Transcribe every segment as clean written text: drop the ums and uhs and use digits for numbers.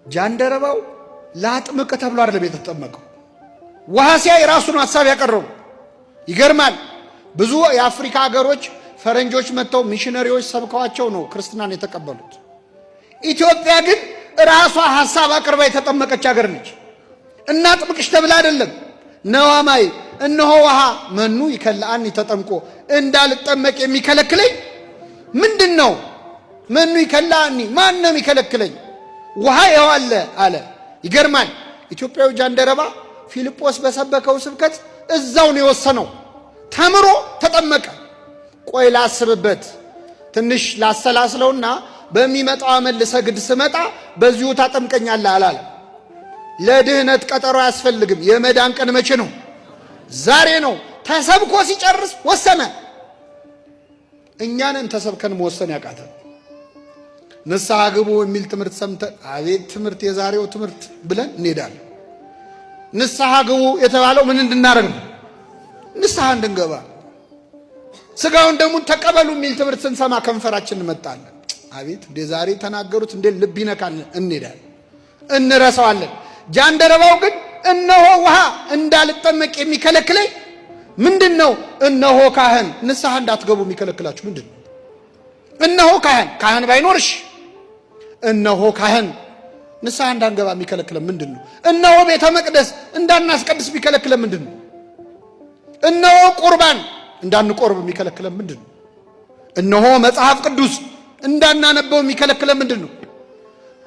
ጃንደረባው ላጥምቅ ተብሎ አይደለም የተጠመቀው። ውሃ ሲያይ ራሱን ሀሳብ ያቀረቡ ይገርማል። ብዙ የአፍሪካ ሀገሮች ፈረንጆች መጥተው ሚሽነሪዎች ሰብከዋቸው ነው ክርስትናን የተቀበሉት። ኢትዮጵያ ግን ራሷ ሀሳብ አቅርባ የተጠመቀች ሀገር ነች። እናጥምቅሽ ተብላ አይደለም። ነዋ ማይ እነሆ ውሃ መኑ ይከልአኒ ተጠምቆ፣ እንዳልጠመቅ የሚከለክለኝ ምንድን ነው? መኑ ይከልአኒ፣ ማን ነው የሚከለክለኝ? ውሃ ይኸው አለ አለ። ይገርማል። ኢትዮጵያዊ ጃንደረባ ፊልጶስ በሰበከው ስብከት እዛው ነው የወሰነው። ተምሮ ተጠመቀ። ቆይ ላስብበት፣ ትንሽ ላሰላስለውና በሚመጣው ዓመት ልሰግድ ስመጣ በዚሁ ታጠምቀኛለህ አላለ። ለድህነት ቀጠሮ አያስፈልግም። የመዳን ቀን መቼ ነው? ዛሬ ነው። ተሰብኮ ሲጨርስ ወሰነ። እኛንን ተሰብከን መወሰን ያቃተን። ንስሐ ግቡ የሚል ትምህርት ሰምተን አቤት ትምህርት፣ የዛሬው ትምህርት ብለን እንሄዳለን። ንስሐ ግቡ የተባለው ምን እንድናደርግ ነው? ንስሐ እንድንገባ። ስጋውን ደሙን ተቀበሉ የሚል ትምህርት ስንሰማ ከንፈራችን እንመጣለን። አቤት እንደ ዛሬ ተናገሩት እንደ ልብ ይነካል፣ እንሄዳለን፣ እንረሳዋለን። ጃንደረባው ግን እነሆ ውሃ እንዳልጠመቅ የሚከለክለኝ ምንድን ነው? እነሆ ካህን። ንስሐ እንዳትገቡ የሚከለክላችሁ ምንድን ነው? እነሆ ካህን። ካህን ባይኖርሽ እነሆ ካህን። ንስሐ እንዳንገባ የሚከለክለን ምንድን ነው? እነሆ ቤተ መቅደስ እንዳናስቀድስ የሚከለክለን ምንድን ነው? እነሆ ቁርባን እንዳንቆርብ የሚከለክለን ምንድን ነው? እነሆ መጽሐፍ ቅዱስ እንዳናነበው የሚከለክለን ምንድን ነው?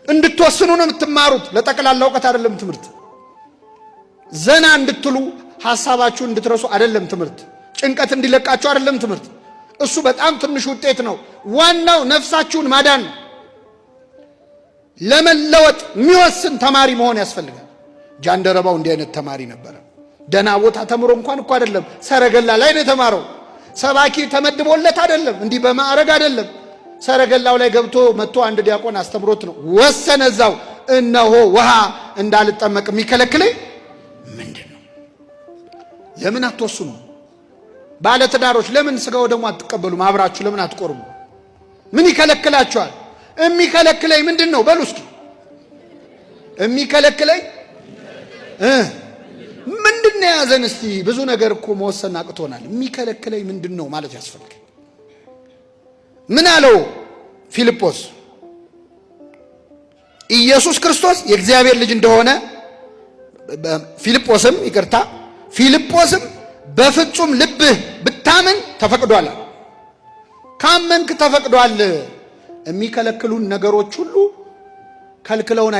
እንድትወስኑ ነው የምትማሩት። ለጠቅላላ እውቀት አይደለም ትምህርት። ዘና እንድትሉ ሐሳባችሁን እንድትረሱ አይደለም ትምህርት። ጭንቀት እንዲለቃችሁ አይደለም ትምህርት። እሱ በጣም ትንሽ ውጤት ነው። ዋናው ነፍሳችሁን ማዳን ነው። ለመለወጥ የሚወስን ተማሪ መሆን ያስፈልጋል። ጃንደረባው እንዲህ አይነት ተማሪ ነበረ። ደህና ቦታ ተምሮ እንኳን እኮ አይደለም፣ ሰረገላ ላይ ነው የተማረው። ሰባኪ ተመድቦለት አይደለም፣ እንዲህ በማዕረግ አይደለም። ሰረገላው ላይ ገብቶ መጥቶ አንድ ዲያቆን አስተምሮት ነው ወሰነ። እዛው እነሆ ውሃ እንዳልጠመቅ የሚከለክለኝ ምንድን ነው? ለምን አትወስኑ? ባለትዳሮች ለምን ስጋው ደግሞ አትቀበሉም? አብራችሁ ለምን አትቆርቡ? ምን ይከለክላችኋል? የሚከለክለኝ ምንድን ነው? በሉ እስኪ የሚከለክለኝ ምንድን ነው የያዘን? እስቲ ብዙ ነገር እኮ መወሰን አቅቶናል። የሚከለክለኝ ምንድን ነው ማለት ያስፈልግ። ምን አለው ፊልጶስ? ኢየሱስ ክርስቶስ የእግዚአብሔር ልጅ እንደሆነ ፊልጶስም ይቅርታ ፊልጶስም በፍጹም ልብህ ብታምን ተፈቅዷል። ካመንክ ተፈቅዷል። የሚከለክሉን ነገሮች ሁሉ ከልክለውን